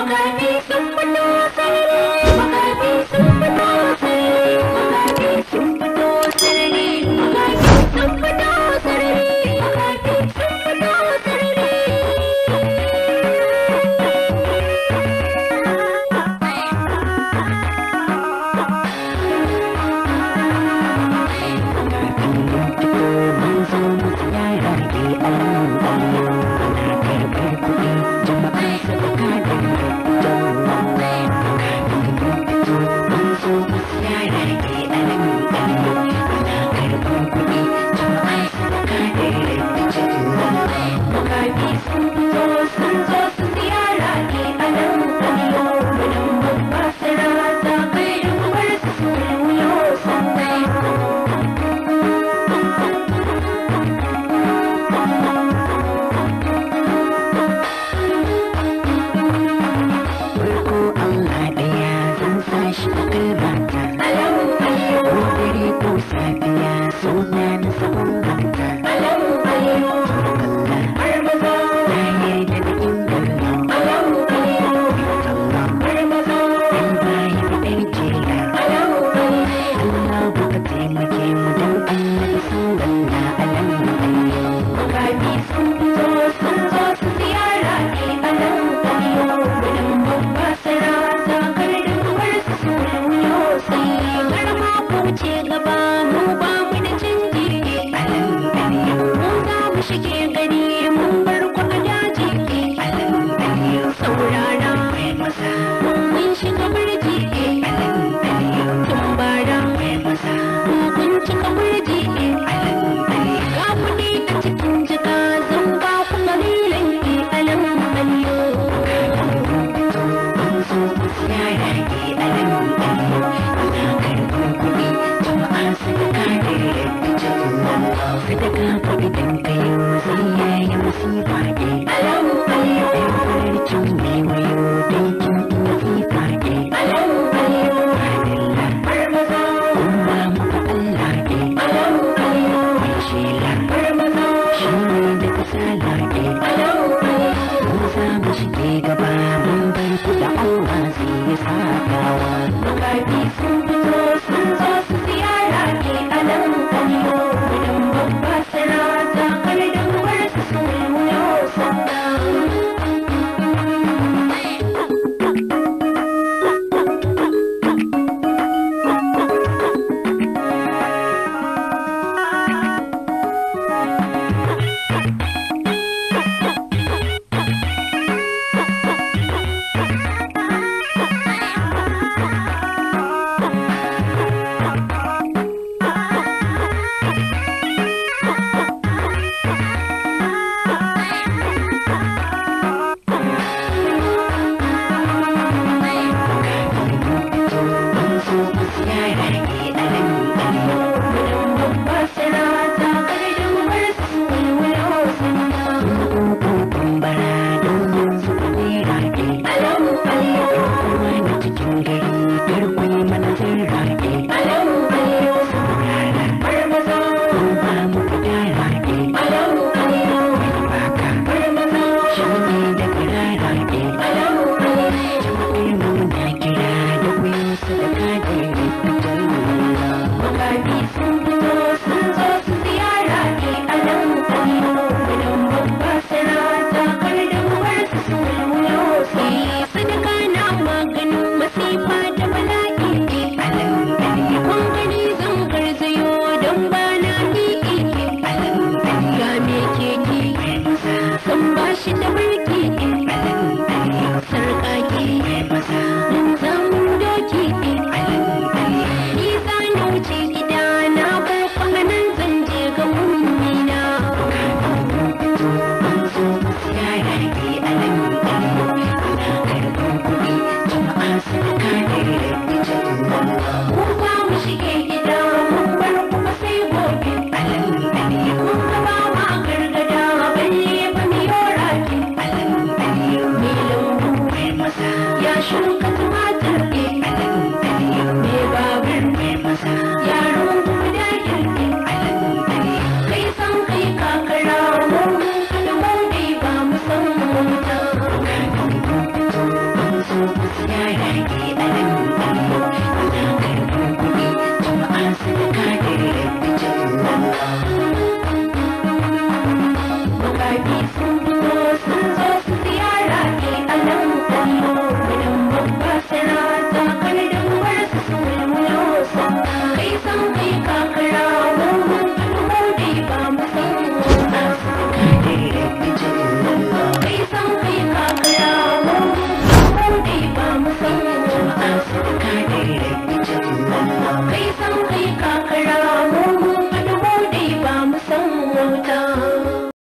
Makafi sun fito sarari, makafi sun fito sarari, makafi sun fito sarari, makafi sun fito sarari, makafi sun fito sarari. Makafi sun fito sun zo su ziyara ne a nan kaliyo gudun babba sarata kai da kubar su su wuyo sannan. Farko Allah ɗaya zan sa shi a kalmata. Alam aliyo, Ko dare ko safiya suna na sabon gata. Alam aliyo, Allah har maza. Na yarda da inda Alam aliyo, Allah har maza. Dan bayan ɗan jela. Alam aliyo. Allah baka taimake mu dan annabi sallallahu alaihi wasallam. Makafi sun fito sun zo su ziyara ne a nan kaliyo gudun babba sarata kar da kubar su su wuyo sai kar ma ku wuce gaba mu ba mu da canji. Alam aliyu, Mu za mu shige gari mun bar ku a daji. Alam aliyu, Saurara mai maza. Mun shiga birji. Alam aliyu, Tun bara mai maza. Ku kun cika birji. Alam aliyu, Ga kuɗi a cikin jaka zan ba ku kalilan ki alam aliyo. Mun zo mu ziyara ke alam aliyu. Muna karɓar kuɗi jama'a sadaka da rabbi jalla. Sadaka fa idan ka yi zai yaya masifa ɗe. Alam aliyo, Ɗan mai wayo dai kin iya tsifa ɗe. Alam aliyo, Adalla har maza. umma muka Allah ɗe. Alam aliyo, Mai shela har maza. shi ne da kasala ɗe. Alam aliyo, Mu za mu shige gaba mun bar ku da Allah zai yi sakawa. Makafi